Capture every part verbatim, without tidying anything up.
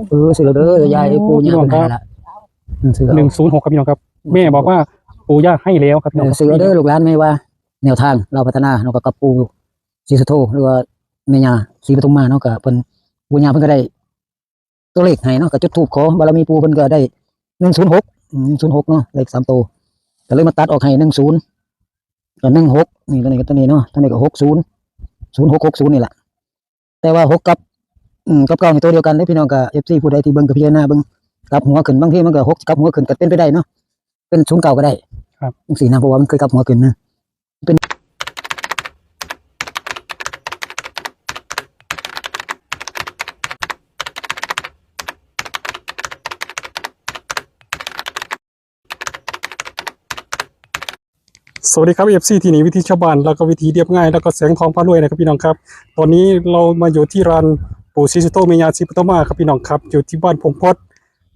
เออ ซื้อแล้วเด้อยาย ปู่ย่าเพิ่นให้ละ อืม ซื้อเอา หนึ่งศูนย์หก ครับพี่น้องครับ แม่บอกว่าปู่ย่าให้แล้วครับพี่น้องครับ เออ ซื้อเอาเด้อลูกหลาน แม่ว่าแนวทางลาวพัฒนาเนาะ ก็กับปู่ศรีสุโธ หรือว่าแม่ย่าศรีปทุมมาเนาะ ก็เพิ่น ปู่ย่าเพิ่นก็ได้ตัวเลขให้เนาะ ก็จุดธูปขอบารมีปู่เพิ่นก็ได้ หนึ่งศูนย์หก อืม หนึ่งศูนย์หก เนาะ เลขสามตัว ก็เลยมาตัดออกให้ หนึ่งศูนย์ กับ หนึ่งหก นี่ ตัวนี้กับตัวนี้เนาะ ตัวนี้ก็ หกศูนย์ ศูนย์หก หกศูนย์ นี่แหละ แต่ว่า หก กับ อืม กับ เก้า นี่ตัวเดียวกันเด้อพี่น้อง ก็ เอฟซี ผู้ใดที่เบิ่งก็พิจารณาเบิ่ง กลับหัวขึ้น บางทีมันก็ หก กลับหัวขึ้นก็เป็นไปได้เนาะ เป็น ศูนย์เก้า ก็ได้ ครับ จังซี่นะ เพราะว่ามันเคยกลับหัวขึ้นนะ เป็น สวัสดีครับ เอฟซี ที่นี่วิถีชาวบ้าน แล้วก็วิถีเรียบง่าย แล้วก็แสงทองพารวยนะครับพี่น้องครับ ตอนนี้เรามาอยู่ที่ร้านปู่ศรีสุโธแม่ย่าศรีปทุมมาครับพี่น้องครับ อยู่ที่บ้านพงพด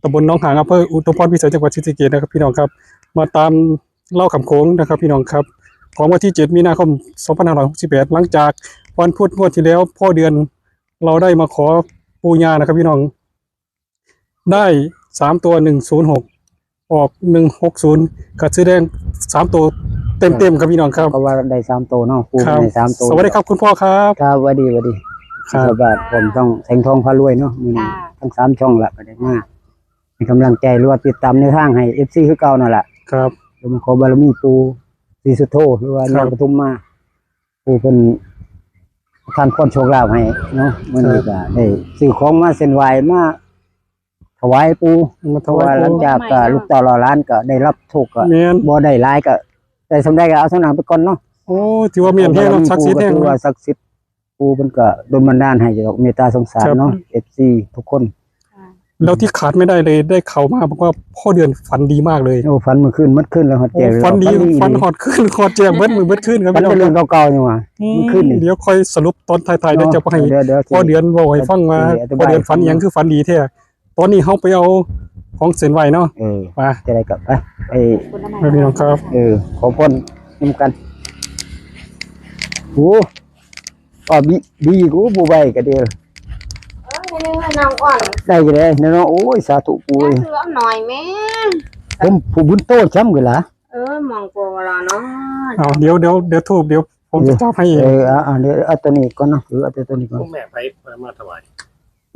ตำบลหนองหาง อำเภออุทุมพรพิสัย จังหวัดศรีสะเกษนะครับพี่น้องครับ มาตามเล่าขำโขงนะครับพี่น้องครับ ของวันที่ เจ็ด มีนาคม สองพันห้าร้อยหกสิบแปด หลังจากวันพุธงวดที่แล้ว พ่อเดือน เราได้มาขอปู่ย่านะครับพี่น้อง ได้สามตัว หนึ่งศูนย์หก ออก หนึ่งหกศูนย์ ก็แสดงสามตัวเต็มๆครับพี่น้องครับ เพราะว่าได้สามตัวเนาะ ปู่ ครับ ได้สามตัว สวัสดีครับคุณพ่อครับ ครับ หวัดดี หวัดดี ครับ สวัสดี ผมต้องแสงทองพารวยเนาะ มื้อนี้ ค่ะ ทั้งสามช่องละก็ได้มาให้กำลังใจ หรือว่าติดตามแนวทางให้ เอฟซี คือเก่านั่นแหละ ครับ เดี๋ยวมาขอบารมีปู่ศรีสุโธ หรือว่า ครับ ย่าปทุมมา ปู่เพิ่นประทานพรโชคลาภให้เนาะ มื้อนี้ ครับ ก็ได้ซื้อของมาเส้นไหว้มาถวายปู่ มาถวายปู่ เพราะว่าหลังจากก็ลูกเต้าเหล่าหลานก็ได้รับโชคก็ แม่น บ่ได้หลายก็ได้ส่ำใดก็เอาส่ำนั้นไปก่อนเนาะ โอ้ ถือว่าแม่นแฮงเนาะ ศักดิ์สิทธิ์แฮง ถือว่าศักดิ์สิทธิ์ ปู่เพิ่นก็ดลบันดาลให้ดอกเมตตาสงสารเนาะ ครับ เอฟซี ทุกคน ค่ะ แล้วที่ขาดไม่ได้เลย ได้ข่าวมาบอกว่าพ่อเดือนฝันดีมากเลย โอ้ ฝันเมื่อคืน เมื่อคืนแล้วฮอดแจ้ง โอ้ ฝันดี ฝันดี ฝันฮอดคืน ฮอดแจ้ง เบิดมื้อเบิดคืนครับ ฝันเป็นเรื่องเก่าๆนี่หว่า อืม เมื่อคืนนี่ เดี๋ยวค่อยสรุปตอนท้ายๆ เดี๋ยวจะไปให้ เดี๋ยวๆ พ่อเดือนเว้าให้ฟังว่า เดี๋ยวอธิบาย พ่อเดือนฝันอีหยังคือฝันดีแท้ ตอนนี้เฮาไปเอาของเส้นไหว้เนาะ เออ ไป จะได้กลับไป ไป ผลไม้ ไปพี่น้องครับ เออ ขอพรนำกัน โอ้ ก็ดี ดีกูบ่ไหวก็เดียว เออ ให้น้องอ่อน ได้อยู่เลยเนาะ โอ้ย สาธุปู่เอ้ย ซื้อเอาหน่อยแม่ ผมผู้บุญโตช้ำกันล่ะ เออ มองกลัวละเนาะ เอา เดี๋ยว เดี๋ยว เดี๋ยวธูป เดี๋ยวผมจะจับให้เอง เออ เอา เอา เดี๋ยวเอาตัวนี้ก่อนเนาะ หรือเอาตัวนี้ก่อน พวกแม่ไปมาถวาย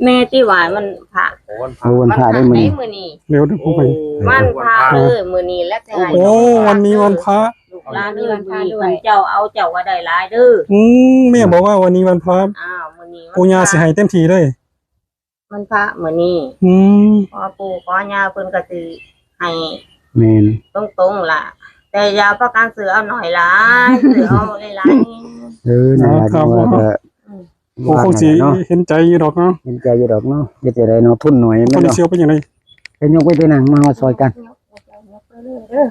แม่ที่ไหว้วันพระ โอ้ วันพระ โอ้ วันพระได้มื้อนี้ วันพระได้มื้อนี้ เดี๋ยว เดี๋ยวผมไป โอ้ วันพระ เออ มื้อนี้แล้วแต่ โอ้ วันนี้วันพระ ลูกหลานนี่วันพระด้วย เพิ่นเจ้าเอาเจ้าว่าได้หลายเด้อ อืม แม่บอกว่าวันนี้วันพระ อ้าว มื้อนี้วันพระ ปู่ย่าสิให้เต็มที่เลย วันพระมื้อนี้ อืม ขอปู่ขอย่าเพิ่นก็สิให้ แม่น ตรงๆล่ะ แต่อย่าประกันซื้อเอาหน่อยหลาย ซื้อเอาหลายๆ เออ นั่นล่ะ ครับ จังว่าก็ อืม โอ้ คงสิ ว่านั่นแหละเนาะ เห็นใจอยู่ดอกเนาะ เห็นใจอยู่ดอกเนาะ เฮ็ดจั่งใดเนาะ ทุนน้อย คน แม่นบ่ เชียวเป็นจั่งใด ไปยกไปแต่นั่งมาซอยกัน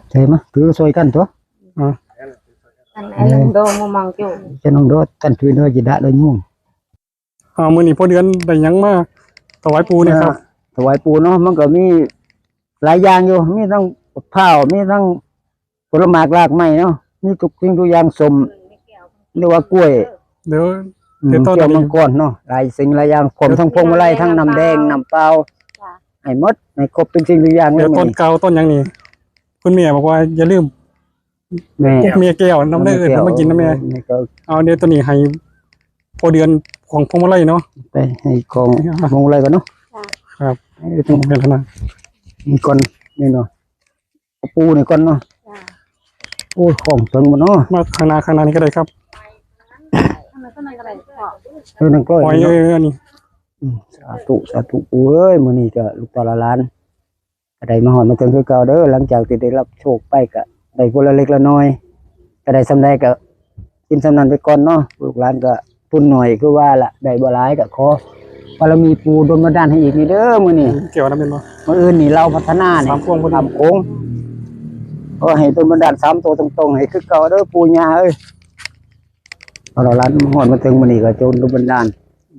ใช่ไหม ถือซอยกันตัว อ่า อัน อันนั้นโดมมองอยู่ จะน้องโดดกันถือโดดจิดะเลยยุ่ง อ่า มื้อนี้พ่อเดือนได้หยังมาถวายปู่เนี่ยครับ อ่า ถวายปู่เนาะ มันก็มีหลายอย่างอยู่ มีทั้งบักพร้าว มีทั้งผลหมากรากไม้เนาะ มีทุกสิ่งทุกอย่าง ส้ม หรือว่ากล้วย เดี๋ยว อืม เดี๋ยวต้น แก้วมังกรเนาะ หลายสิ่งหลายอย่าง พร้อมทั้งพวงมาลัย ทั้งน้ำแดง น้ำเปล่า จ้ะ ให้หมด ให้ครบทุกสิ่งทุกอย่างเลย เดี๋ยวต้น มื้อนี้ เก่าต้นหยังนี่ คุณแม่บอกว่าอย่าลืม แม่ เมียแก้ว น้ำได้เอิ้น แม่แก้ว มากินนะแม่ แม่แก้ว เอา เดี๋ยวตัวนี้ให้พ่อเดือนของพวงมาลัยเนาะ ไปให้ของ อ่า พวงมาลัยก่อนเนาะ ครับ เออ ต้องเป็นขนาด นี่ก่อน นี่เนาะ ปู่นี่ก่อนเนาะ จ้ะ โอ้ย ของเถิงหมดเนาะ มาข้างหน้า ข้างหน้านี่ก็ได้ครับ ข้างใน ข้างในก็ได้ เออ นั่นก็ ปล่อย เนาะ เออ นี่ อืม สาธุ สาธุ ปู่เอ้ย มื้อนี้ก็ลูกเต้าหลาน ก็ได้มาฮอดมาถึงคือเก่าเด้อ หลังจากที่ได้รับโชคไปก็ได้คนละเล็กละน้อย ก็ได้ส่ำใดก็กินส่ำนั้นไปก่อนเนาะ ลูกหลานก็ทุนน้อยคือว่าล่ะ ได้บ่หลายก็ขอบารมีปู่ดลบันดาลให้อีกนี่เด้อ มื้อนี้ เกี่ยวนะแม่นบ่ มื้ออื่นนี่ลาวพัฒนานี่ สามโค้งพอดี สามโค้ง ขอให้ดลบันดาลสามตัวตรงๆ ให้คือเก่าเด้อ ปู่ย่าเอ้ย เอาหลานมาฮอดมาถึงมื้อนี้ก็จงดลบันดาล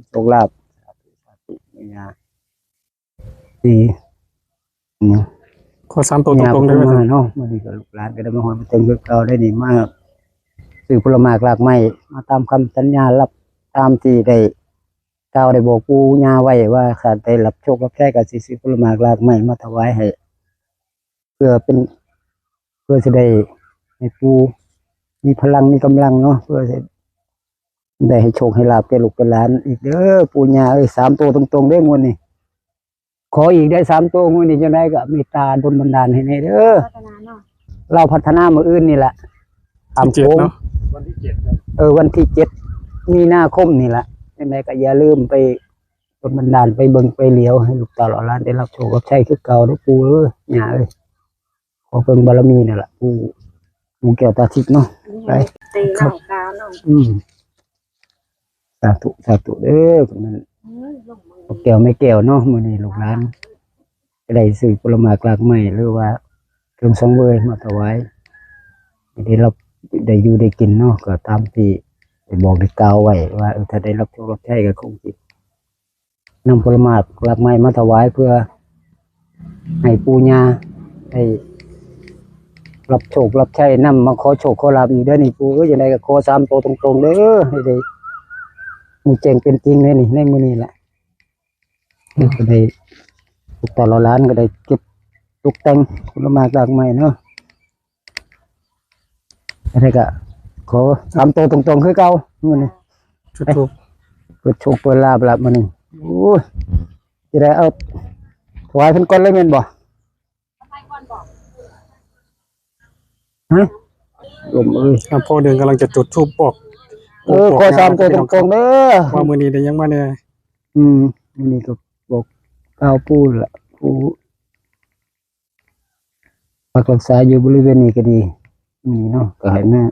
โชคลาภ ปู่ย่า สี่ อืม ขอสามตัวตรงๆ ได้ไหม มาเนาะ มื้อนี้ก็ลูกหลานก็ได้มาฮอดมาถึงคือเก่าได้นี่ มาซื้อผลหมากรากไม้ มาตามคำสัญญา รับตามที่ได้ กล่าวได้บอกปู่ย่าไว้ว่า ถ้าได้รับโชครับชัยก็สิซื้อผลหมากหลากไม้มาถวายให้ เพื่อเป็น เพื่อสิได้ให้ปู่มีพลังมีกำลังเนาะ เพื่อสิได้ให้โชคให้ลาภแก่ลูกแก่หลานอีกเด้อปู่ย่าเอ้ย สามตัวตรงๆเด้องวดนี้ ขออีกได้สามตัวงวดนี้ จังได๋ก็เมตตาดลบันดาลให้แน่เด้อ พัฒนาเนาะ ลาวพัฒนามื้ออื่นนี่แหละ ที่เจ็ด ตามโค้ง เนาะ วันที่เจ็ดครับ เออ วันที่เจ็ดมีนาคมนี่แหละ จังได๋ก็อย่าลืมไปดลบันดาล ไปเบิ่งไปเหลียว ให้ลูกเต้าเหล่าหลานได้รับโชครับชัยคือเก่าเด้อปู่เอ้ย ย่าเอ้ย ขอเพิ่งบารมีนั่นล่ะ ปู่ ปู่แก้วตาทิพย์เนาะ ไป เตะเหล้ากาเนาะ อืม สาธุ สาธุเด้อ นั่น อืม พ่อแก้วแม่แก้วเนาะ มื้อนี้ลูกหลานก็ได้ซื้อผลหมากหลากไม้ หรือว่าเครื่องสังเวยมาถวาย ให้ได้รับ ได้อยู่ได้กินเนาะ ก็ตามที่ได้บอกได้กล่าวไว้ว่า เออ ถ้าได้รับโชครับชัยก็คงสินำผลหมากหลากไม้มาถวาย เพื่อให้ปู่ย่าได้รับโชครับชัยนำ มาขอโชคขอลาภอีกเด้อนี่ปู่เอ้ย จังได๋ก็ขอสามตัวตรงๆเด้อ ให้ได้ฮู้แจ้งเป็นจริงเลยนี่ ในมื้อนี้แหละ ก็ได้ ลูกเต้าเหล่าหลานก็ได้เก็บตกแต่งผลหมากหลากไม้เนาะ อะไรก็ขอสามตัวตรงๆคือเก่ามื้อนี้ จุดธูป เปิดโชคเปิดลาภละมื้อนี้ โอ้ย สิได้เอาถวายเพิ่นก่อนเลยแม่นบ่ ฮะ ลมเอ้ย อ่ะ พ่อเดือนกำลังจะจุดธูปบอก เออ บอก ขอสามตัวตรงๆเด้อ ว่ามื้อนี้ได้หยังมาแน่ อืม มื้อนี้ก็บอกกล่าวปู่ละ ปู่ พักรักษาอยู่บริเวณนี้ก็ดี นี่เนาะ ก็ให้มา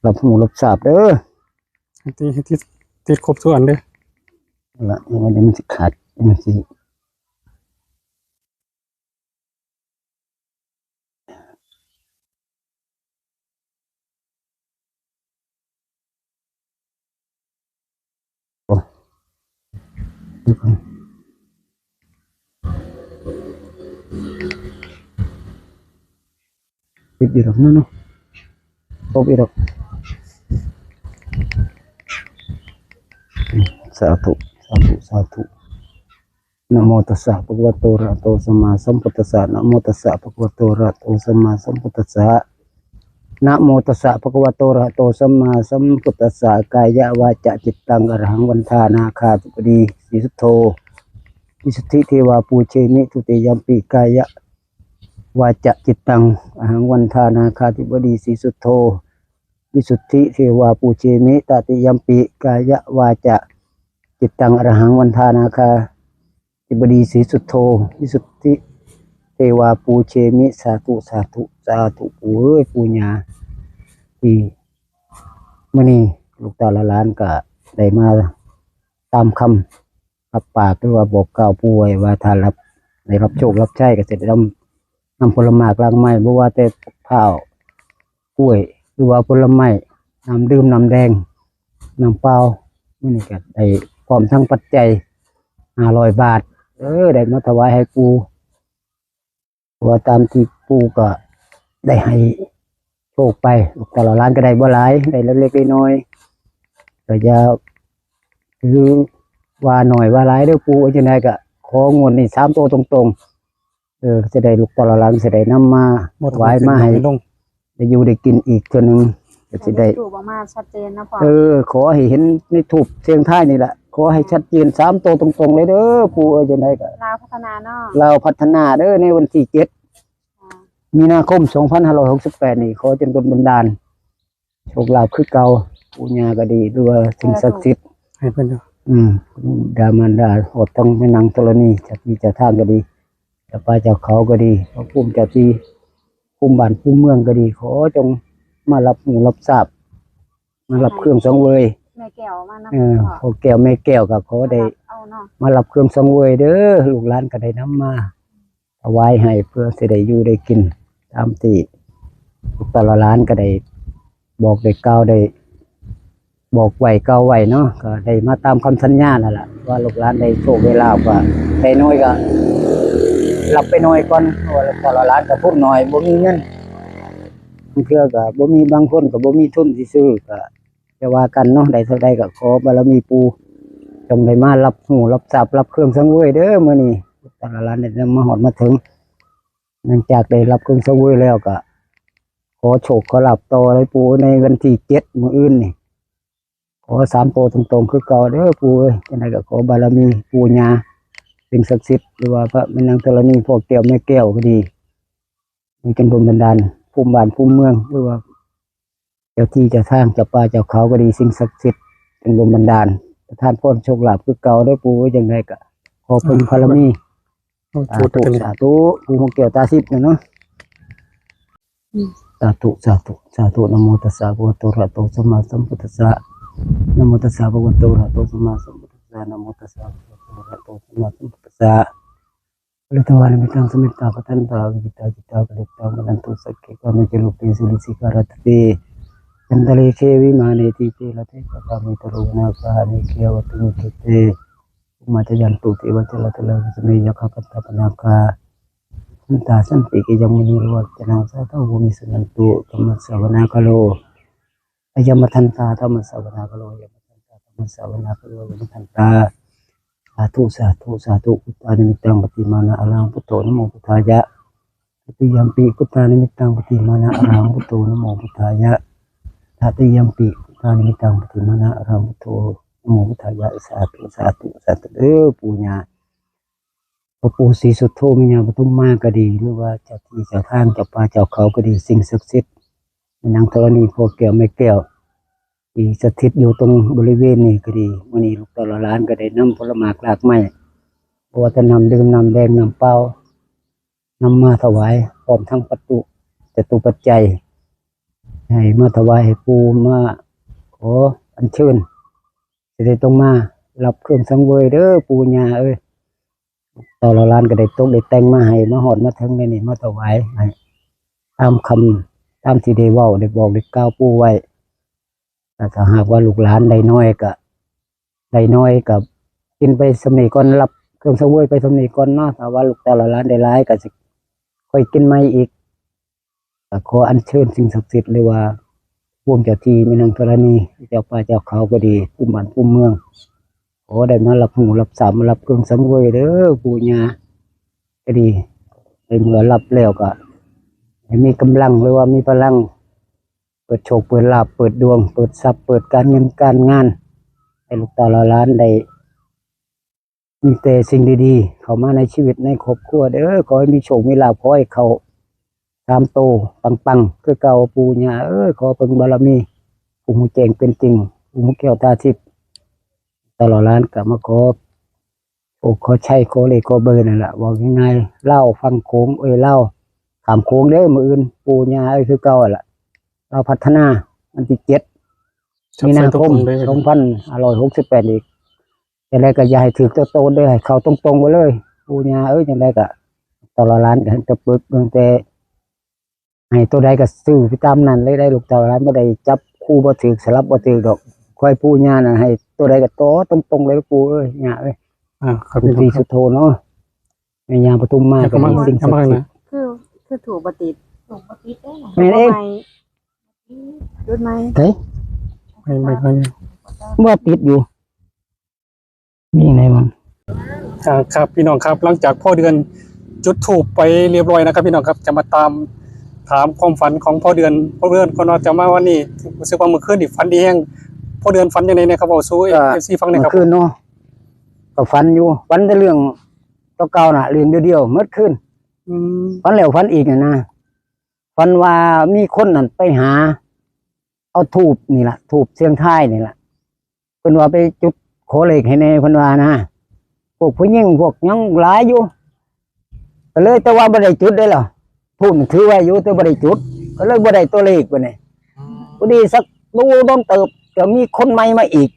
รับรู้รับทราบเด้อ ติด ติด ติดครบทุกอันเด้อ ละ มัน มันสิขาด มันสิ ติดอยู่ดอกนั่นเนาะ ครบอีกดอก สาธุ สาธุ สาธุ นะโมตัสสะ ภะคะวะโต อะระหะโต สัมมาสัมพุทธัสสะ นะโมตัสสะ ภะคะวะโต อะระหะโต สัมมาสัมพุทธัสสะ นะโมตัสสะ ภะคะวะโต อะระหะโต สัมมาสัมพุทธัสสะ กายวาจาจิตตัง อะระหัง วันทานาคาธิบดี สีสุทโธ วิสุทธิเทวา ปูเชมิ ทุติยัมปิ กายวาจาจิตตัง อะระหัง วันทานาคาธิบดี สีสุทโธ วิสุทธิเทวา ปูเชมิ ตติยัมปิ กายวาจาจิตตัง อะระหัง วันทานาคา ธิบดีสีสุทโธ วิสุทธิเทวา ปูเชมิ สาธุ สาธุ สาธุ ปู่เอ้ย ปู่ย่า ที่มื้อนี้ลูกเต้าหลานก็ได้มาตามคำรับปาก หรือว่าบอกกล่าวปู่ไว้ว่า ถ้ารับ ได้รับโชครับชัยก็สิได้นำ นำผลหมากหลากไม้ บ่ว่าแต่ข้าว กล้วย หรือว่าผลไม้ น้ำดื่ม น้ำแดง น้ำเปล่า มื้อนี้ก็ได้พร้อมทั้งปัจจัยห้าร้อยบาท เออ ได้มาถวายให้ปู่ เพราะว่าตามที่ปู่ก็ได้ให้โชคไป ลูกเต้าหลานก็ได้บ่หลาย ได้เล็กๆน้อยๆ ก็อย่าถือว่าน้อยว่าหลายเด้อปู่ จังใดก็ของวดนี้สามตัวตรงๆ เออ สิได้ลูกเต้าหลานสิได้นำมา หมด ถวายมาให้ หมด ลง ได้อยู่ได้กินอีกเทื่อหนึ่ง ก็สิได้ ถูกออกมาชัดเจนนะพ่อ เออ ขอให้เห็นในธูปเสียงทายนี่แหละ ขอให้ชัดเจนสามตัวตรงๆเลยเด้อ ปู่เอ้ย จังใดก็ ลาวพัฒนาเนาะ ลาวพัฒนาเด้อ ในวันที่เจ็ด ค่ะ มีนาคม สองพันห้าร้อยหกสิบแปด นี่ ขอจงดลบันดาล โชคลาภคือเก่า ปู่ย่าก็ดี หรือว่าสิ่งศักดิ์สิทธิ์ ให้เพิ่นเนาะ อืม ดามารดา ฮอดทั้งแม่นางธรณี เจ้าที่เจ้าทางก็ดี เจ้าป่าเจ้าเขาก็ดี พระภูมิเจ้าที่ ภูมิบ้านภูมิเมืองก็ดี ขอจงมารับรู้รับทราบ มารับเครื่องสังเวย แม่แก้วมานำ เออ พ่อ พ่อแก้วแม่แก้วก็ขอได้ มารับเอาเนาะ มารับเครื่องสังเวยเด้อ ลูกหลานก็ได้นำมา ถวายให้เพื่อสิได้อยู่ได้กิน ตามที่ลูกเต้าหลานก็ได้บอกได้กล่าวได้บอกไว้กล่าวไว้เนาะ ก็ได้มาตามคำสัญญานั่นแหละ ว่าลูกหลานได้โชคได้ลาภก็ได้น้อยก็รับไปน้อยก่อน เพราะว่าลูกเต้าหลานก็ทุนน้อย บ่มีเงิน บางเทื่อก็บ่มี บางคนก็บ่มีทุนสิซื้อ ก็ จะว่ากันเนาะ ได้เท่าใดก็ขอบารมีปู่ จงได้มารับรู้รับทราบรับเครื่องสังเวยเด้อมื้อนี้ แต่ละร้านเนี่ยมาฮอดมาถึง หลังจากได้รับเครื่องสังเวยแล้วก็ ขอโชคขอลาภต่อเลยปู่ ในวันที่เจ็ดมื้ออื่นนี่ ขอสามตัวตรงๆคือเก่าเด้อปู่เอ้ย จังใดก็ขอบารมีปู่ย่า สิ่งศักดิ์สิทธิ์ หรือว่าพระแม่นางธรณี พ่อแก้วแม่แก้วก็ดี มีจงดลบันดาล ภูมิบ้านภูมิเมือง หรือว่า เจ้าที่เจ้าทาง เจ้าป่าเจ้าเขาก็ดี สิ่งศักดิ์สิทธิ์ จงดลบันดาล ประทานพรโชคลาภคือเก่าเด้อปู่เอ้ย จังใดก็ขอเพิ่งบารมี เอา สา จุด ธุ กันเลย สาธุ ปู่หกแก้วตาทิพย์นะเนาะ อืม สาธุ สาธุ สาธุ นะโมตัสสะ ภะคะวะโต อะระหะโต สัมมาสัมพุทธัสสะ นะโมตัสสะ ภะคะวะโต อะระหะโต สัมมาสัมพุทธัสสะ นะโมตัสสะ ภะคะวะโต อะระหะโต สัมมาสัมพุทธัสสะ ปริตวานิมิตัง สมิตา ปทันตา วิจิตา จิตตา ปริตตา มะนันตุ สักเก กาเม จรูปเป สุริสิขารัตติ จันตะเล เข วิมาเน ทีเต รเถ ปะกามิ ตโร วนา คาหะเน เข ยะวะตุ มุจจุเต ภูมา จายันตุ เทวา จาลาธะลา ภูสเม ยักขา คันธปะนาคา ทันตา สันติ เก ยัง มุนี รวัจจนัง สาธา โหมิ สุนันตุ ธัมมัสสะวะนาคาโล อะยัง มะทันตา ธัมมัสสะวะนาคาโล อะยัง มะทันตา ธัมมัสสะวะนาคาโล อะยัง มะทันตา สาธุ สาธุ สาธุ พุทธานิมิตัง ปะติมานะ อะระหัง พุทโธ นะโม พุทธายะ ตติยัมปิ พุทธานิมิตัง ปะติมานะ อะระหัง พุทโธ นะโม พุทธายะ ตติยัมปิ พุทธานิมิตัง ปะติมานะ อะระหัง พุทโธ นะโม พุทธายะ สาธุ สาธุ สาธุ เด้อปู่ย่า พ่อปู่ศรีสุโธ แม่ย่าปทุมมาก็ดี หรือว่าเจ้าที่เจ้าทาง เจ้าป่าเจ้าเขาก็ดี สิ่งศักดิ์สิทธิ์ แม่นางธรณี พ่อแก้วแม่แก้ว ที่สถิตอยู่ตรงบริเวณนี้ก็ดี มื้อนี้ลูกเต้าหลานก็ได้นำผลหมากรากไม้ บ่ว่าจะน้ำดื่ม น้ำแดง น้ำเปล่า นำมาถวาย พร้อมทั้งปัจจุ จตุปัจจัย ให้มาถวายให้ปู่ มาขออัญเชิญ สิได้ต้องมารับเครื่องสังเวยเด้อปู่ย่าเอ้ย เต้าหลานก็ได้ตกได้แต่งมาให้ มาฮอดมาถึงในนี้ มาถวายให้ ตามคำ ตามที่ได้เว้า ได้บอก ได้กล่าวปู่ไว้ แต่ถ้าหากว่าลูกหลานได้น้อยก็ ได้น้อยก็กินไปส่ำนี้ก่อน รับเครื่องสังเวยไปส่ำนี้ก่อนเนาะ ถ้าว่าลูกเต้าหลานได้หลายก็สิค่อยกินใหม่อีก ก็ขออัญเชิญสิ่งศักดิ์สิทธิ์ หรือว่าภูมิเจ้าที่แม่นางธรณี เจ้าป่าเจ้าเขาก็ดี ภูมิบ้านภูมิเมือง ขอได้มารับรู้รับทราบ มารับเครื่องสังเวยเด้อปู่ย่าก็ดี ในเมื่อรับแล้วก็ให้มีกำลัง หรือว่ามีพลัง เปิดโชค เปิดลาภ เปิดดวง เปิดทรัพย์ เปิดการเงินการงาน ให้ลูกเต้าหลานได้ มีแต่สิ่งดีๆ เข้ามาในชีวิตในครอบครัวเด้อ ขอให้มีโชคมีลาภ ขอให้เข้าสามโตปังๆ คือเก่าปู่ย่าเอ้ย ขอเพิ่งบารมี ผู้ฮู้แจ้งเป็นจริง ผู้ฮู้แก้วตาทิพย์ เต้าหลานก็มาขอ โอ้ ขอใช้ขอเลขขอเบอร์นั่นล่ะ เว้าง่ายๆ ลาวฝั่งโขง เอ้ย ลาวข้ามโขงเด้อ มื้ออื่น ปู่ย่าเอ้ย คือเก่าหั่นล่ะ ลาวพัฒนา วันที่เจ็ด มีนาคม สองพันห้าร้อยหกสิบแปด อีก จังใดก็อย่าให้ถืกโตๆ เด้อ ให้เข้าตรงๆ ไปเลย ปู่ย่าเอ้ย จังใดก็ เต้าหลานก็ให้ตะปึก ตั้งแต่ ให้ตัวใดก็ซื้อไปตามนั้นเลย ได้ลูกเต้าหลาน บ่ได้จับคู่บ่ถืก สลับบ่ถืกดอก คอยปู่ย่าน่ะ ให้ตัวใดก็โตตรงๆ เลย ปู่เอ้ย ย่าเอ้ย อ่า ครับ สุ พี่น้อง ธี ครับ สุโธเนาะ แม่ย่าปทุมมา แล้วก็มา ก็มีสิ่งศักดิ์สิทธิ์ มานะ คือ คือถูกบ่ติด ถูกบ่ติดเด้อ แม่นเอง ถูกบ่ไหม้ จุดไหม้ เฮ้ย ไม่ ไม่ ไม่ บ่ติดอยู่ มีไงมัน อ่า ครับ พี่น้องครับ หลังจากพ่อเดือนจุดธูปไปเรียบร้อยนะครับ พี่น้องครับ จะมาตามถามความฝันของพ่อเดือน พ่อเดือนก่อนว่าจะมาวันนี้ รู้สึกว่าเมื่อคืนนี่ฝันดีแฮง พ่อเดือนฝันจังได๋แหน่ครับ เว้าสู่ ก็ เอฟซี ฟังหน่อยครับ เมื่อคืนเนาะ ก็ฝันอยู่ ฝันแต่เรื่องเก่าๆ น่ะ เรื่องเดียวๆ เมื่อคืน อืม ฝันแล้วฝันอีกน่ะนะ ฝันว่ามีคนนั่นไปหา เอาธูปนี่ล่ะ ธูปเสียงทายนี่ล่ะ เพิ่นว่าไปจุดขอเลขให้แหน่ เพิ่นว่านะ พวกผู้หญิงพวกหยังหลายอยู่ ก็เลย แต่ว่าบ่ได้จุดเด้อล่ะ ธูปมันถือไว้อยู่ แต่บ่ได้จุด ก็เลยบ่ได้ตัวเลขบัดนี้ อืม พอดีสักโดนเติบ ก็มีคนใหม่มาอีก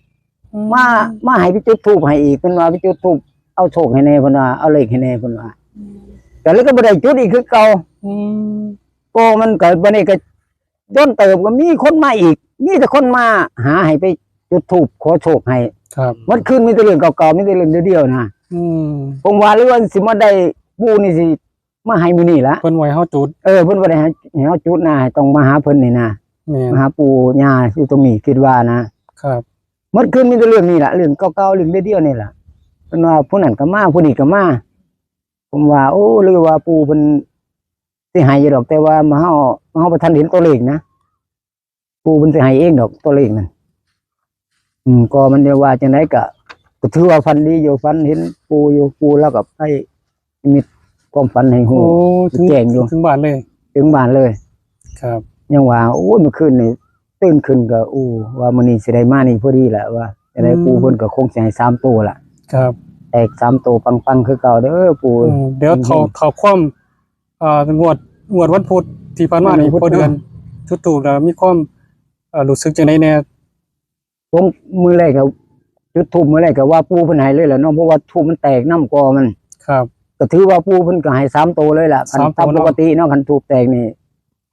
อืม มา มาให้ไปจุดธูปให้อีก เพิ่นว่าไปจุดธูปเอาโชคให้แหน่ เพิ่นว่า เอาเลขให้แหน่ เพิ่นว่า อืม ก็เลยก็บ่ได้จุดอีกคือเก่า อืม ก็มันก็ บัดนี้ก็ โดนเติบก็มีคนมาอีก มีแต่คนมาหาให้ไปจุดธูปขอโชคให้ ครับ เมื่อคืนมีแต่เรื่องเก่าๆ มีแต่เรื่องเดียวๆ นะ อืม ผมว่าหรือว่าสิมาได้ปู่นี่สิมาให้มื้อนี้ละ เพิ่นไหว้เฮาจุด เออ เพิ่นบ่ได้ให้ ให้เฮาจุดนะ ให้ต้องมาหาเพิ่นนี่นะ แม่น มาหาปู่ย่าอยู่ตรงนี้ คิดว่านะ ครับ หมดคืนมีแต่เรื่องนี้ล่ะ เรื่องเก่าๆ เรื่องเดียวๆ นี่ล่ะ เพิ่นว่าผู้นั้นก็มา ผู้นี้ก็มา ผมว่า โอ้ หรือว่าปู่เพิ่นสิให้อยู่ดอก แต่ว่ามาเฮา มาเฮาบ่ทันเห็นตัวเลขนะ ปู่เพิ่นสิให้เองดอกตัวเลขนั่น อืม ก็มันเรียกว่าจังได๋ก็ ก็ถือว่าฝันดีอยู่ ฝันเห็นปู่อยู่ ปู่แล้วก็ไปนิมิตความฝันให้ฮู้ โอ้ ถึง แจ้งอยู่ ถึงบ้านเลย ถึงบ้านเลย ครับ ยังว่า โอ้ย เมื่อคืนนี่ตื่นขึ้นก็ โอ้ ว่ามื้อนี้สิได้มานี่พอดีแหละ ว่าจังได๋ อืม ปู่เพิ่นก็คงสิให้สามตัวล่ะ ครับ แตกสามตัวปังๆ คือเก่าเด้อปู่ อืม เดี๋ยว เฮงๆ เท่า เท่าความ อ่า งวด งวดวันพุธที่ผ่านมานี่ วันพุธ พ่อเดือน เนาะ จุดธูปแล้วมีความ เอ่อ รู้สึกจังได๋แน่ ผมมื้อแรกก็จุดธูปมื้อแรกก็ว่าปู่เพิ่นให้เลยแหละเนาะ เพราะว่าธูปมันแตกนำกอมัน ครับ ก็ถือว่าปู่เพิ่นก็ให้สามตัวเลยล่ะ คัน สามตัว ตามปกติเนาะ เนาะ คันธูปแตกนี่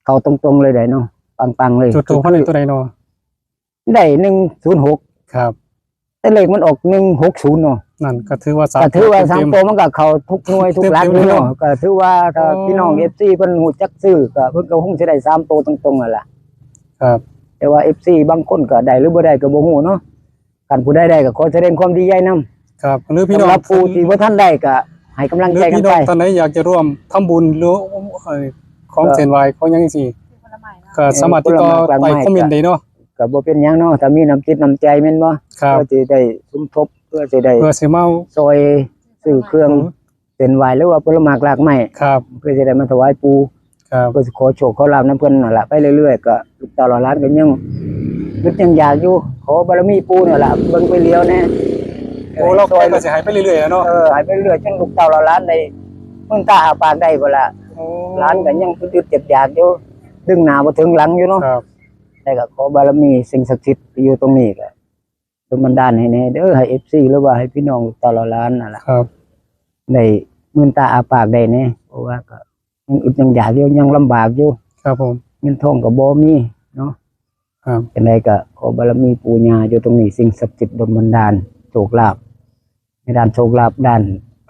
เข้าตรงๆ เลยได้เนาะ ปังๆ เลย จุดธูปเพิ่นได้ตัวใดเนาะ ได้ หนึ่งศูนย์หก ครับ แต่เลขมันออก หนึ่งหกศูนย์ เนาะ นั่นก็ถือว่าสาม ก็ถือว่า ตัวเต็มๆ สามตัวมันก็เข้าทุกหน่วยทุกหลักอยู่เนาะ เต็มๆ เลยเนาะ ก็ถือว่าถ้า อ๋อ พี่น้อง เอฟซี เพิ่นฮู้จักซื้อก็เพิ่นก็คงสิได้สามตัวตรงๆ นั่นล่ะ ครับ แต่ว่า เอฟซี บางคนก็ได้หรือบ่ได้ก็บ่ฮู้เนาะ คันผู้ใดได้ก็ขอแสดงความดีใจนำ ครับ หรือพี่น้อง สำหรับผู้ที่บ่ทันได้ก็ให้กำลังใจกันไป หรือพี่น้องท่านใดอยากจะร่วมทำบุญหรือ เอ่อ ของ ก็ เส้นไหว้ของหยังจังซี่ ก็สามารถติดต่อ เอ่อ ผลไม้หลากหลาย ใต้คอมเมนต์ได้เนาะ ก็บ่เป็นหยังเนาะ ถ้ามีน้ำจิตน้ำใจแม่นบ่ ครับ เพื่อสิได้สมทบ เพื่อสิได้ เพื่อสิมา ซอยซื้อเครื่อง ครับ เส้นไหว้หรือว่าผลไม้หลากหลาย ครับ เพื่อสิได้มาถวายปู่ ครับ เพื่อสิขอโชคขอลาภนำเพิ่นนั่นล่ะ ไปเรื่อยๆ ก็ลูกเต้าเหล่าหลานก็ยัง คิดยังอยากอยู่ ขอบารมีปู่นั่นล่ะ เบิ่งไปเหลียวแน่ โอ้ เราไปก็สิให้ไปเรื่อยๆ เนาะ เออ ให้ไปเรื่อยจนลูกเต้าเหล่าหลานได้ มืนตาอ้าปากได้พุ้นล่ะ โอ้ หลานก็ยังอึดๆ อยากๆ อยู่ ดึงหน้าบ่ถึงหลังอยู่เนาะ ครับ แต่ก็ขอบารมีสิ่งศักดิ์สิทธิ์ที่อยู่ตรงนี้ก็ ดลบันดาลให้แน่เด้อ ให้ เอฟซี หรือว่าให้พี่น้องลูกเต้าเหล่าหลานนั่นล่ะ ครับ ได้มืนตาอ้าปากได้แน่ เพราะว่าก็ยังอึดยังอยากอยู่ ยังลำบากอยู่ ครับผม เงินทองก็บ่มีเนาะ ครับ จังใดก็ขอบารมีปู่ย่าอยู่ตรงนี้ สิ่งศักดิ์สิทธิ์ดลบันดาลโชคลาภ ในด้านโชคลาภ ด้าน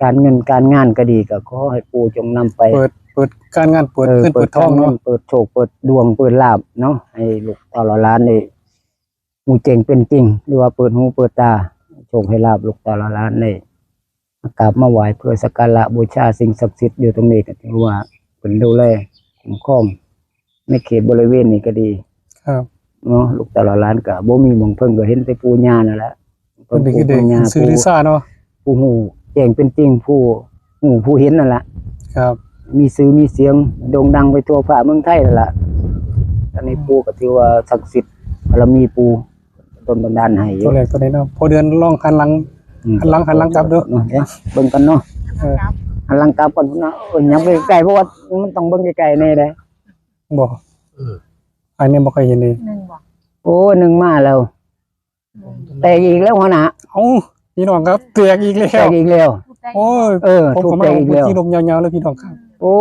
การเงินการงานก็ดี ก็ขอให้ปู่จงนำไป เปิด เปิดการงาน เปิด เออ เงิน เปิด เปิดทอง เนาะ เปิดโชค เปิดดวง เปิดลาภเนาะ ให้ลูกเต้าเหล่าหลานได้ ฮู้แจ้งเป็นจริง หรือว่าเปิดหูเปิดตา โชคให้ลาภลูกเต้าเหล่าหลานได้มากราบมาไหว้เพื่อสักการะบูชาสิ่งศักดิ์สิทธิ์อยู่ตรงนี้ ก็ถือว่าเพิ่นดูแลคุ้มครองในเขตบริเวณนี้ก็ดี ครับ เนาะ ลูกเต้าเหล่าหลานก็บ่มีหม่องเพิ่ง ก็เห็นแต่ปู่ย่านั่นแหละ เพิ่นเป็นคือเด็ก ปู่ย่า ซื่อหรือซ่าเนาะ ผู้ฮู้แจ้งเป็นจริง ผู้ฮู้ผู้เห็นนั่นล่ะ ครับ มีชื่อมีเสียงโด่งดังไปทั่วฟ้าเมืองไทยนั่นล่ะ อันนี้ อืม ปู่ก็ถือว่าศักดิ์สิทธิ์ บารมีปู่ดลบันดาลให้อยู่ ตัวแรกตัวใดเนาะ พอเดือนลองหันหลัง อืม หันหลัง หันหลังกลับเด้อ เนาะ เดี๋ยวเบิ่งกันเนาะ เออ หันหลังกลับก่อนเนาะ เออ ยังไปใกล้ เพราะว่ามันต้องเบิ่งไกลๆ แน่เด้ บ่ เออ อันนี้บ่ค่อยเห็นเลย หนึ่งบ่ โอ้ หนึ่งมาแล้ว แตกอีกแล้วหัวหน้า เอ้า พี่น้องครับ แตกอีกแล้ว แตกอีกแล้ว โอ้ย เออ ผมก็ ธูปแตกอีกแล้ว มาเอาพื้นที่ลมยาวๆเลยพี่น้องครับ โอ้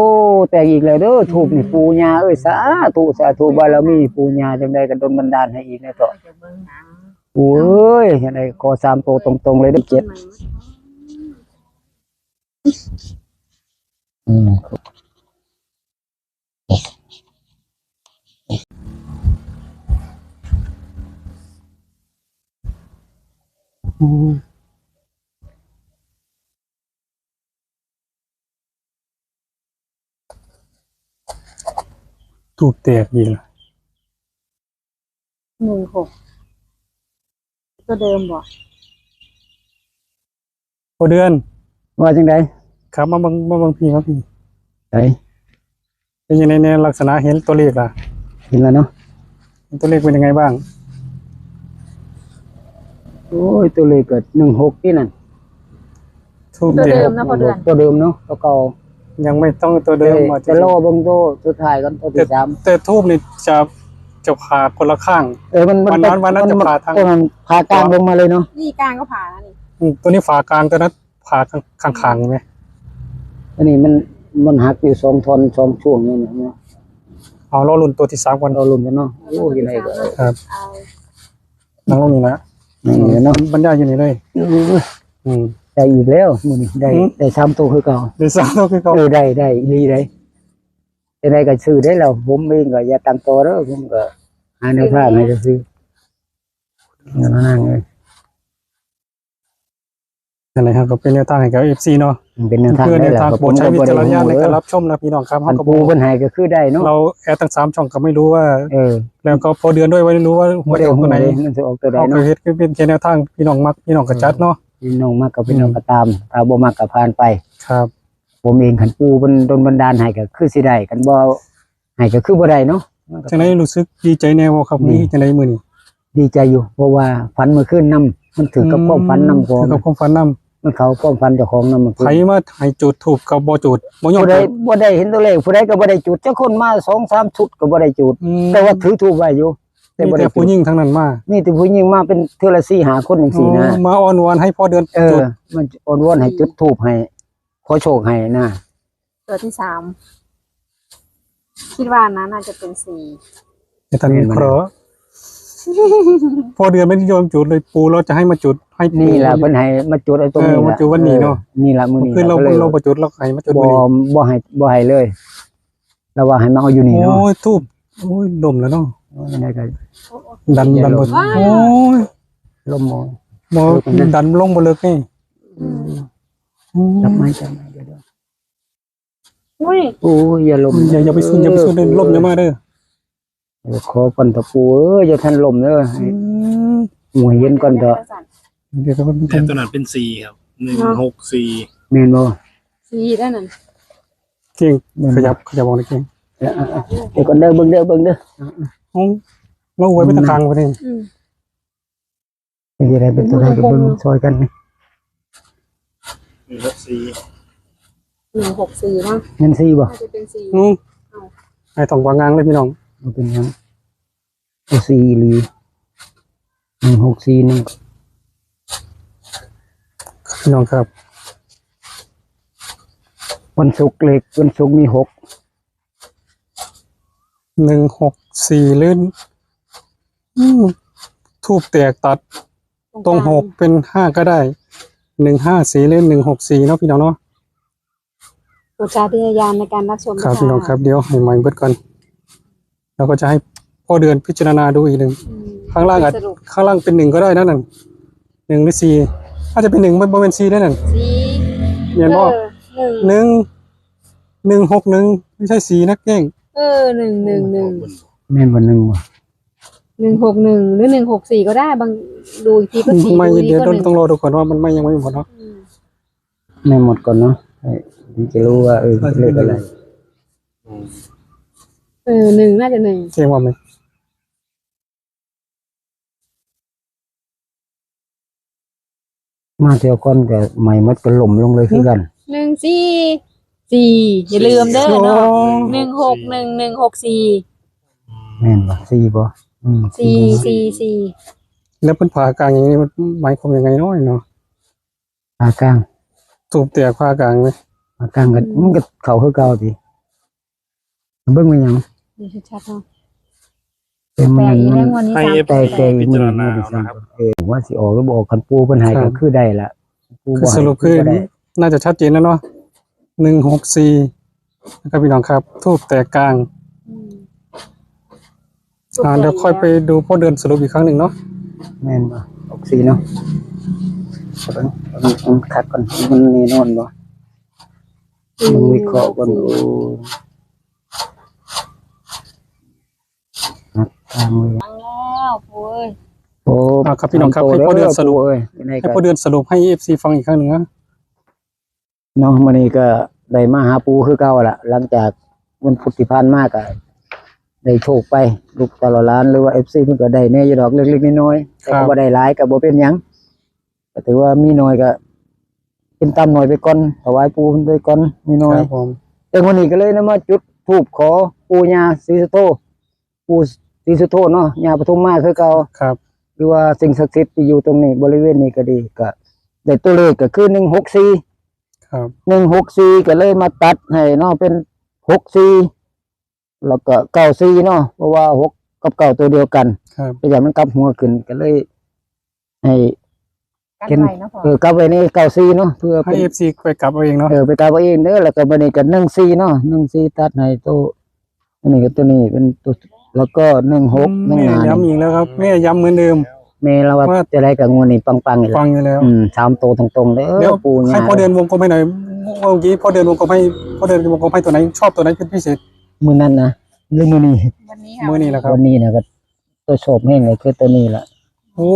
แตกอีกแล้วเด้อ ธูปนี่ปู่ย่าเอ้ย สาธุ สาธุ บารมีปู่ย่าจังใดก็ดลบันดาลให้อีกแน่เถาะ โอ้ย จังใดขอสามตัวตรงๆเลยเด้อ เจ็ด อืม ธูปแตกอีกแล้ว หนึ่งหก ตัวเดิมบ่ พอเดือน ว่าจังใด ครับ มาเบิ่ง มาเบิ่งพี่ครับพี่ ไหน เป็นยังไงเนี่ย ลักษณะเห็นตัวเลขล่ะ เห็นแล้วเนาะ เห็นตัวเลขเป็นยังไงบ้าง โอ้ย ตัวเลขก็ หนึ่งหก นี่นั่น ธูป ตัวเดิมนะ พอเดือน ตัวเดิมเนาะ ตัวเก่า ยังไม่ต้องตัวเดิม แต่ มา จะรอเบิ่งตัวสุดท้ายก่อน ตัวที่ แต่ สาม แต่ธูปนี่จะ จะผ่าคนละข้าง เออ มัน มัน วันนั้น เป็น วันนั้น มัน จะผ่าทาง เออ มันผ่ากลางลงมาเลยเนาะ นี่กลางก็ผ่าแล้วนี่ อืม ตัวนี้ผ่ากลาง ตัวนั้นผ่าข้าง ข้างๆ ไหม อันนี้มัน มันหักอยู่สองท่อน สองช่วงนี่นะ เอารอลุ้นตัวที่สามก่อน รอลุ้นกันเนาะ โอ้ย ยังไงก็ ครับ เอา นั่งลงนี่นะ นั่งลงนี่เนาะ บรรยายอยู่นี่เลย เออ อืม ได้อีกแล้ว มื้อนี้ได้ อืม ได้สามตัวคือเก่า ได้สามตัวคือเก่า เออ ได้ ได้อีหลีได้ จังใดก็ซื้อได้แล้ว ผมเองก็อย่าตั้งต่อเด้อ ผมก็หาแนวทางให้ซื้อ นั่นน่ะ นั่งเลย นั่นแหละครับ ก็เป็นแนวทางให้กับ เอฟซี เนาะ มันเป็นแนวทาง เพื่อแนวทาง ได้แหละ โปรดใช้วิจารณญาณในการรับชมนะพี่น้องครับ คัน เขาก็ ปู่เพิ่นให้ก็คือได้เนาะ เราแอดทั้งสามช่องก็ไม่รู้ว่า เออ แล้วก็พอเดือนด้วยว่าไม่รู้ว่าหวยจะออกตัวไหน บ่ได้ฮู้เลยมันสิออกตัวใดเนาะ เขาก็เฮ็ดเป็นแค่แนวทาง พี่น้องมักพี่น้องก็จัดเนาะ พี่น้องมักก็พี่น้องก็ตาม ถ้าบ่มักก็ผ่านไป ครับ ผมเองคันปู่เพิ่นดลบันดาลให้ก็คือสิได้ คันบ่ให้ก็คือบ่ได้เนาะ จังได๋รู้สึกดีใจแน่บ่ครับ นี่ มีจังได๋มื้อนี้ ดีใจอยู่ เพราะว่าฝันเมื่อคืนนำ มันถือกับความฝันนำของ ถือกับความฝันนำ มันเข้าความฝันเจ้าของนำเมื่อคืน ไผมาให้จุดธูปก็บ่จุด บ่ยอมจุด ผู้ใดบ่ได้เห็นตัวเลข ผู้ใดก็บ่ได้จุด จักคนมาสองสามชุดก็บ่ได้จุด อืม แต่ว่าถือธูปไว้อยู่ แต่บ่ได้จุด มีแต่ผู้หญิงทั้งนั้นมา มีแต่ผู้หญิงมาเป็นเทื่อละสี่ห้าคนจังซี่นะ อ๋อ มาอ้อนวอนให้พ่อเดือน เออ จุด มันอ้อนวอนให้จุดธูปให้ ขอโชคให้นะ ตัวที่สาม คิดว่านะ น่าจะเป็นสี่ อาจารย์วิเคราะห์ พ่อเดือนไม่ยอมจุดเลย ปู่เราจะให้มาจุด ให้ปู่ นี่แหละเพิ่นให้มาจุดเอาตรงนี้ เออ มาจุดวันนี้เนาะ เออ นี่ล่ะมื้อนี้ คือเรา เราก็เลย เราบ่จุด เราก็ให้มาจุด บ่ มื้อนี้ บ่ให้ บ่ให้เลย เราว่าให้มาเอาอยู่นี่เนาะ โอ้ย ธูป โอ้ย ล่มแล้วเนาะ โอ้ย ยังไงก็ ดัน ดันบ่ ว้าว โอ้ย ล่มบ่ บ่ เออ ดันลงบ่เลิกนี่ อืม อืม จับไม้ จับไม้ เดี๋ยวๆ อุ้ย โอ้ย อย่าล่ม อย่า อย่าไปซุน อย่าไปซุน เด้อ ล่มอย่ามาเด้อ เออ ขอก่อนเถาะปู่เอ้ย อย่าทันล่มเด้อ อืม หวยเย็นก่อนเถาะ เดี๋ยวก่อน แต่ตัวนั้นเป็นสี่ครับ หนึ่งหกสี่ แม่นบ่ สี่ได้นั่น เก่ง แม่นบ่ ขยับ ขยับออกเลยเก่ง เออ เออ เออ เดี๋ยวก่อนเด้อ เบิ่งเด้อ เบิ่งเด้อ เอา มาอวยไปทางข้างไปนี่ อืม เป็นจั่งใด เป็นตัวใดก็เบิ่งซอยกันนี่ หนึ่งหกสี่ หนึ่งหกสี่ เนาะ แม่นสี่บ่ น่าจะเป็นสี่ อืม เอา ให้ทองกว่างางเลยพี่น้อง เอาเป็นหยัง เอาสี่อีหลี หนึ่งหกสี่หนึ่ง พี่น้องครับ วันศุกร์เลข วันศุกร์มีหก หนึ่งหกสี่ หรือ อืม ธูปแตกตัด ตรงกลาง ตรงหกเป็นห้าก็ได้ หนึ่งห้าสี่ หรือ หนึ่งหกสี่ เนาะพี่น้องเนาะ โปรดใช้วิจารณญาณในการรับชม ครับ นะคะ พี่น้องครับ เดี๋ยวให้ไมค์เบิดก่อน เราก็จะให้พ่อเดือนพิจารณาดูอีกหนึ่ง อืม ข้างล่างอาจ สรุป ข้างล่างเป็นหนึ่งก็ได้นะนั่น หนึ่งหรือสี่ อาจจะเป็นหนึ่ง บ่ บ่แม่นสี่ได้นั่น สี่ แม่นบ่ เออ หนึ่ง หนึ่ง หนึ่งหกหนึ่ง ไม่ใช่สี่นะเก้ง เออ หนึ่งหนึ่งหนึ่ง แม่นบ่ หนึ่งบ่ หนึ่งหกหนึ่ง หรือ หนึ่งหกสี่ ก็ได้ บาง ดูอีกทีก็สี่ ไม่ ดูอีกที เดี๋ยว ก็หนึ่ง ต้องรอดูก่อนว่ามันไหม้ยังไม่หมดเนาะ อืม ไม่หมดก่อนเนาะ เอ้ย ถึงจะรู้ว่า เออ เลขอะไร เออ หนึ่ง น่าจะหนึ่ง เก้งว่าไหม มาเที่ยวก่อนก็ไหม้หมดก็ล่มลงเลยคือกัน หนึ่งสี่สี่ อย่าลืมเด้อเนาะ โอ้ หนึ่งหกหนึ่ง หนึ่งหกสี่ แม่นบ่ สี่บ่ อืม สี่ สี่ สี่ แล้วเพิ่นผ่ากลางอย่างนี้มันหมายความยังไงเนาะเนาะ ผ่ากลาง ธูปแตกผ่ากลางไหม ผ่ากลางก็ อืม มันก็เข้าคือเก่าติ เบิ่งเป็นหยัง ดูชัดๆเนาะ เป็นมัน แปลกอีกแล้ว งวดนี้ ให้ สาม เอฟซี ตัวแปลก พิจารณาเอานะครับ เออ ว่าสิออกหรือบ่ออก คันปู่เพิ่นให้ ครับ ก็คือได้ละ ปู่ คือ บ่ให้ สรุปคือ ก็ได้ น่าจะชัดเจนแล้วเนาะ หนึ่งหกสี่ นะครับพี่น้องครับ ธูปแตกกลาง อืม อ่า เดี๋ยวค่อยไปดูพ่อเดือนสรุปอีกครั้งหนึ่งเนาะ แม่นบ่ หกสี่เนาะ มันคักก่อน มันแน่นอนบ่ อืม มันวิเคราะห์ก่อน โอ้ ครับ ตามเลย ฟังแล้ว ปู่เอ้ย โอ้ อ่า ครับพี่น้องครับ ตามตัว ให้พ่อเดือนสรุป เด้อปู่เอ้ย ยังไงก็ ให้พ่อเดือนสรุปให้ เอฟซี ฟังอีกครั้งหนึ่งนะ เนาะ มื้อนี้ก็ได้มาหาปู่คือเก่าละ หลังจากวันพุธที่ผ่านมาก็ได้โชคไป ลูกเต้าหลาน หรือว่า เอฟซี เพิ่นก็ได้แหน่อยู่ดอกเล็กๆน้อยๆ แต่ ครั ก็ บ บ่ได้หลายก็บ่เป็นหยัง ก็ถือว่ามีน้อยก็เป็นตามน้อยไปก่อน ถวายปู่เพิ่นไปก่อน มีน้อย ครับผม แต่มื้อนี้ก็เลยนำมาจุดธูปขอปู่ย่าศรีสุโธ ปู่ศรีสุโธเนาะ ย่าปทุมมาคือเก่า ครับ หรือว่าสิ่งศักดิ์สิทธิ์ที่อยู่ตรงนี้ บริเวณนี้ก็ดี ก็ได้ตัวเลขก็คือ หนึ่งหกสี่ ครับ หนึ่งหกสี่ ก็เลยมาตัดให้เนาะ เป็น หกสี่ แล้วก็ เก้าสี่ เนาะ เพราะว่า หก กับ เก้า ตัวเดียวกัน ครับ แต่อย่างมันกลับหัวขึ้น ก็เลยให้ กันไว้เนาะพ่อ เออ กลับไว้ใน เก้าสี่ เนาะ เพื่อ ให้ เป็น เอฟซี ไปกลับเอาเองเนาะ เออ ไปกลับเอาเองเด้อ แล้วก็บัดนี้ก็ หนึ่งสี่ เนาะ หนึ่งสี่ ตัดให้ตัว อันนี้ก็ตัวนี้เป็นตัว แล้วก็ หนึ่งหก อืม ข้างหน้า แม่ย้ำอีกแล้วครับ แม่ย้ำเหมือนเดิม แม่เราว่า ว่า จะได้กับงวดนี้ปังๆนี่แห ฟั ละ งอยู่แล้ว อืมสามตัวตรงๆเด้อ เดี๋ยว ปู่ ให้ ย่า พ่อเดือนวงกลมให้หน่อยเมื่อกี้พ่อเดือนวงกลมให้พ่อเดือนวงกลมให้ตัวไหนชอบตัวไหนเป็นพิเศษ มื้อนั้นนะหรือมื้อนี้ วันนี้ค่ะ มื้อนี้แหละครับ วันนี้นะก็ตัวชอบแห้งเลยคือตัวนี้ละ โอ้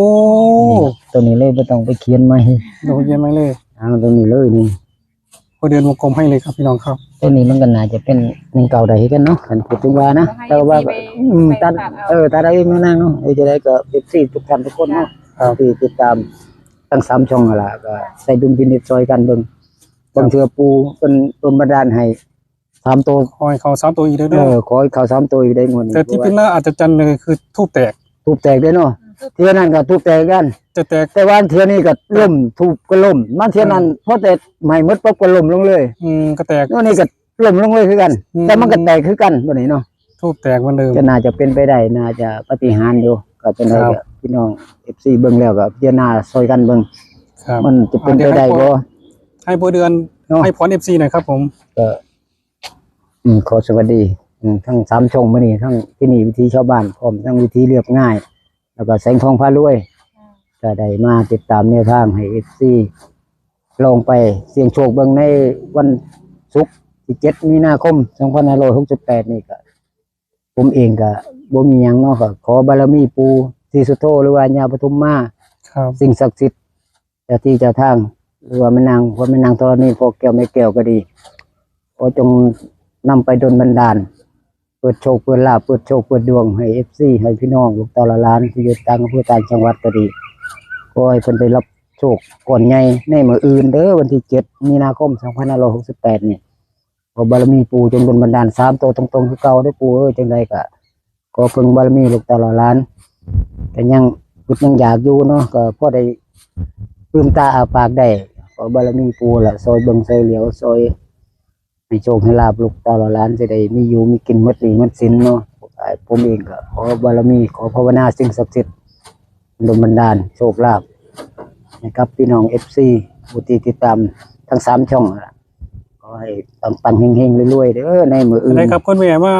นี่ครับตัวนี้เลยไม่ต้องไปเขียนใหม่ ดูเย็นไหมเลย เอาตัวนี้เลยนี่ พ่อเดือนวงกลมให้เลยครับพี่น้องครับ ตัวนี้มันก็น่าจะเป็นหนึ่งเก่าได้คือกันเนาะคันพูดถึงว่านะแต่ว่าอืมตัดเออตัดเอาเองนะนางเนาะเออจะได้ก็เอฟซีทุกท่านทุกคนเนาะ ครับ ที่ติดตามทั้งสามช่องนั่นล่ะก็ใส่ดุลพินิจซอยกันเบิ่งบางเทื่อปู่เป็นเป็นบันดาลให้สามตัว ขอให้เขาสามตัวอีกเด้อ เออขอให้เขาสามตัวอีกได้งวดนี้ แต่ที่เป็นน่าอัศจรรย์เลยคือทูบแตก ทูบแตกได้เนาะเทื่อนั้นก็ทูบแตกกัน จะแตก แต่ว่าเทื่อนี้ก็ล่มทูบก็ล่มมาเทื่อนั้นเพราะแต่ใหม่หมดปุ๊บก็ล่มลงเลย อืมก็แตก งวดนี้ก็ล่มลงเลยคือกัน อืม แต่มันก็แตกคือกันตัวนี้เนาะ ทูบแตกเหมือนเดิม ก็น่าจะเป็นไปได้น่าจะปาฏิหารย์อยู่ก็จะได้ ครับ ก็พี่น้องเอฟซีเบิ่งแล้วก็พิจารณาซอยกันเบิ่ง ครับ มันจะเป็นไปได้บ่ ให้พ่อเดือน เนาะ ให้พรเอฟซีหน่อยครับผม ก็อืมขอสวัสดีอืมทั้งสามช่องมื้อนี้ทั้งที่นี่วิถีชาวบ้านพร้อมทั้งวิถีเรียบง่าย แล้วก็แสงทองพารวยก็ได้มาติดตามแนวทางให้เอฟซีลองไปเสี่ยงโชคเบิ่งในวันศุกร์ที่เจ็ดมีนาคมสองพันห้าร้อยหกสิบแปดนี่ก็ผมเองก็บ่มีหยังเนาะก็ขอบารมีปู่ศรีสุโธหรือว่าญาปทุมมา ครับ สิ่งศักดิ์สิทธิ์เจ้าที่เจ้าทาง หรือว่าแม่นางพ่อแม่นางธรณีพ่อแก้วแม่แก้วก็ดีขอจงนำไปดลบันดาล เปิดโชคเปิดลาภเปิดโชคเปิดดวงให้เอฟซีให้พี่น้องลูกเต้าหลานที่อยู่ต่างอำเภอต่างจังหวัดก็ดีขอให้เพิ่นได้รับโชคก้อนใหญ่ในมื้ออื่นเด้อวันที่เจ็ดมีนาคมสองพันห้าร้อยหกสิบแปดนี่ขอบารมีปู่จงดลบันดาลสามตัวตรงๆคือเก่าเด้อปู่เอ้ยจังใดก็ขอเพิ่งบารมีลูกเต้าหลานก็ยังอึดยังอยากอยู่เนาะก็พอได้ลืมตาอ้าปากได้ขอบารมีปู่ละซอยเบิ่งซอยเหลียวซอย ให้โชคให้ลาภลูกเต้าหลานจะได้มีอยู่มีกินหมดหนี้หมดสินเนาะผมเองก็ขอบารมีขอภาวนาสิ่งศักดิ์สิทธิ์ดลบันดาลโชคลาภให้กับพี่น้องเอฟซีผู้ที่ติดตามทั้งสามช่องล่ะขอให้ปังๆเฮงๆรวยๆเด้อในมื้ออื่น ได้ครับคุณแม่มา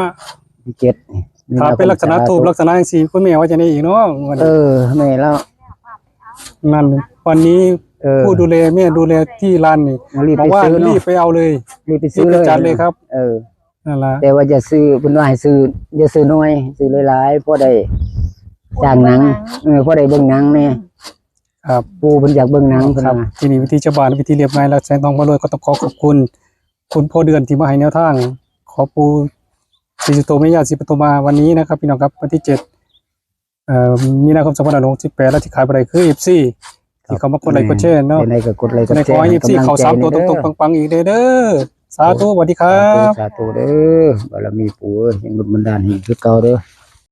ที่เจ็ดนี่ ถามเป็นลักษณะทูบลักษณะอย่างสี่คุณแม่ว่าจะได้อีกเนาะวัน เอ นี้ อแม่แล้ว นั่นวันนี้ เออ ผู้ดูแลแม่ดูแลที่ร้านนี่ รีบ บอก ไป ว่า ซื้อเนาะ รีบไปเอาเลย รีบไปซื้อเลย รีบไปจัดเลยครับ เออ นั่นละ แต่ว่าจะซื้อเพิ่นว่าให้ซื้ออย่าซื้อน้อยซื้อหลายๆพอได้จ้างหนังเออพอได้เบิ่งหนังแน่ ครับ ปู่เพิ่นอยากเบิ่งหนังเพิ่น ครับ ว่า ที่นี่วิธีชาวบ้านวิธีเรียบง่ายแล้วแสงทองพารวยก็ต้องขอขอบคุณ คุณพ่อเดือนที่มาให้แนวทาง ขอปู่ศรีสุโธแม่ย่าศรีปทุมมาวันนี้นะครับ พี่น้องครับวันที่เจ็ดเอ่อมีนาคมสองพันห้าร้อยหกสิบแปดแล้วที่ขายไปเลยคือเอฟซีที่เขามากดไลค์กดแชร์เนาะ ยังไงก็กดไลค์กด ใน แช ขอ ร์ ให้เอฟซี กำลัง เขา ใจ สามตัว เด้ ตรงๆปังๆอีกเด้อเด้อสาธุสวัสดีครับ สาธุเด้อบารมีปู่เอ้ยยังดลบันดาลให้คือเก่าเด้อ